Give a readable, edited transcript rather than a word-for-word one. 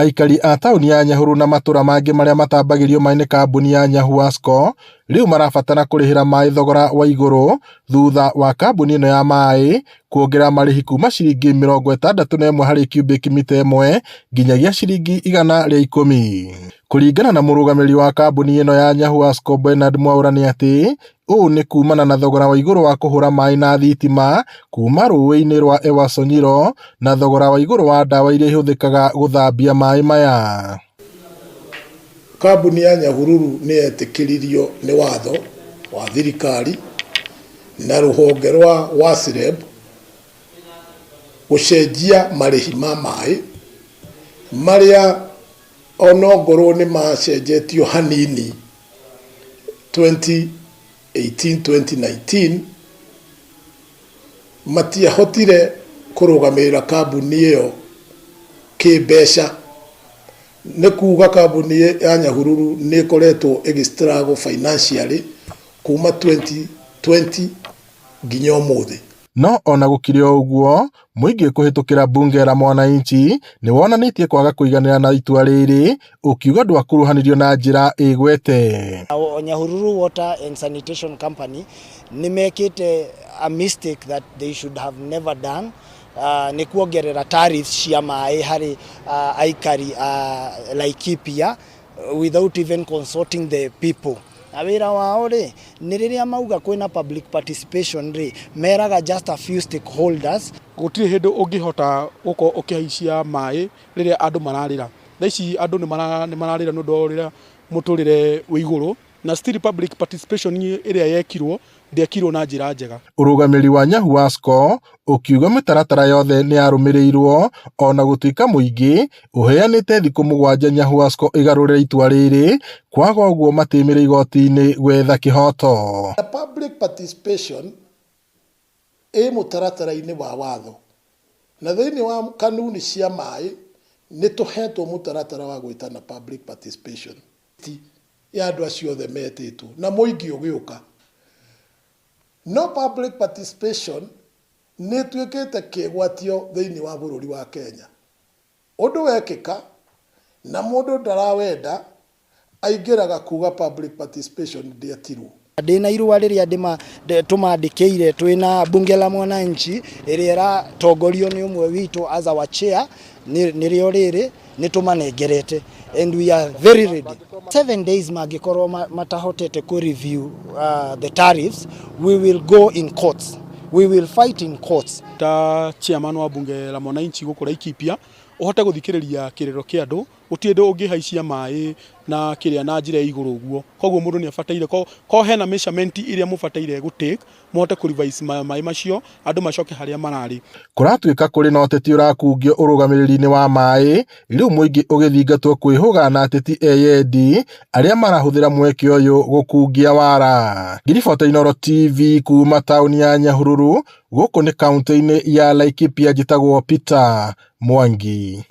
Aikari a taũni ya Nyahururu na matũra mangĩ marĩa matambagĩrio maĩ nĩ kambuni ya Nyahuasco rĩu marabatara kũrĩhĩra maĩ thogora wa igũrũ thutha wa kambuni ĩno ya maĩ kuongerera marĩhi kuma ciringi 61 harĩ cubic mita ĩmwe nginyagia ciringi 110. Kũringana na mũrũgamĩrĩri wa kambuni ĩno ya Nyahuasco Bernard Mwaũra nĩ atĩ ũũ nĩ kumana na thogora wa igũrũ wa kũhũra maĩ na thitima kuma rũĩ-inĩ rwa Ewaso Nyiro na thogora wa igũrũ wa ndawa iria ihũthĩkaga gũthambia maĩ maya. Kambuni ya Nyahururu nĩ yetĩkĩririo nĩ watho wa thirikari na rũhonge rwa WASREB gũcenjia marĩhi ma maĩ marĩa onongorwo nĩ macenjetio hanini 2018-2019 matiahotire kũrũgamĩrĩra kambuni ĩyo kĩmbeca. Nĩ kuga kambuni ya Nyahururu nĩ ĩkoretwo ĩgĩ struggle financially kuma 2020 nginya ũmũthĩ. No ona gũkĩrĩ o ũguo, mũingĩ kũhĩtũkĩra bunge la Mwananchi nĩ wonanĩtie kwaga kũiganĩra na itua rĩrĩ ũkiuga ndwakuruhanirio na njĩra ĩgwete. Nyahururu Water and Sanitation Company nĩ mekĩte a mistake that they should have never done. Nĩ kuongerera tariffs cia maĩ harĩ aikari a Laikipia without even consulting the people. Na wĩra wao rĩ nĩ rĩrĩa mauga kwĩna public participation rĩ meraga just a few stakeholders. Gũtirĩ hĩndĩ ũngĩhota gũkorwo ũkĩhaicia maĩ rĩrĩa andũ mararĩra. Thaa ici andũ nĩ mararĩra nĩ ũndũ wa ũrĩa mũtũrĩre wĩ igũrũ, na still public participation ĩrĩa yekirwo ndĩekirwo na njĩra njega. Ũrũgamĩrĩri wa Nyahuasco ũkiuga mĩtaratara yothe nĩ yarũmĩrĩirwo ona gũtuĩka mũingĩ ũheanĩte thikũ 7 Nyahuasco ĩgarũrĩre itua rĩrĩ kwaga ũguo matĩmĩre igoti-inĩ gwetha kĩhoto. Public participation ĩ mũtaratara-inĩ wa watho na thĩinĩ wa kanuni cia maĩ nĩ tũhetwo mũtaratara wa gwĩtana public participation ya andũ acio othe metĩtwo na mũingĩ ũgĩũka. No public participation nĩ ĩtuĩkĩte kĩgwatio thĩinĩ wa bũrũri wa Kenya. Ũndũ wekĩka na mũndũ ndarawenda aingĩraga kuga public participation ndĩetirwo. Ndĩna irũa rĩrĩa tũmandĩkĩire twĩna bunge la Mwananchi ĩrĩa ĩratongorio nĩ ũmwe witũ as our chair nĩrĩo rĩrĩ nĩ tũmanengerete and we are very ready. 7 days mangĩkorwo matahotete kũ review the tariffs, we will go in courts. We will fight in courts. Ta chairman wa bunge la Mwananchi gũkũ Laikipia ũhote gũthikĩrĩria kĩrĩro kĩa andũ gũtirĩ ũndũ ũngĩhaicia maĩ na kĩrĩa na njĩra ya igũrũ ũguo. Koguo mũndũ nĩ abataire ko hena measurement iria mũbataire gũ take mũhote kũ revise maĩ macio andũ macoke harĩa mararĩ. Kũratuĩka kũrĩ na ũteti ũrakungio ũrũgamĩrĩri-inĩ wa maĩ rĩu mũingĩ ũgĩthingatwo kwĩhũga na ateti eyendi arĩa marahũthĩra mweke ũyũ gũkungia wara. Ngiribota Inooro TV kuma taũni ya Nyahururu gũkũ nĩ kaunti-inĩ ya Laikipia njĩtagwo Peter Mwangi.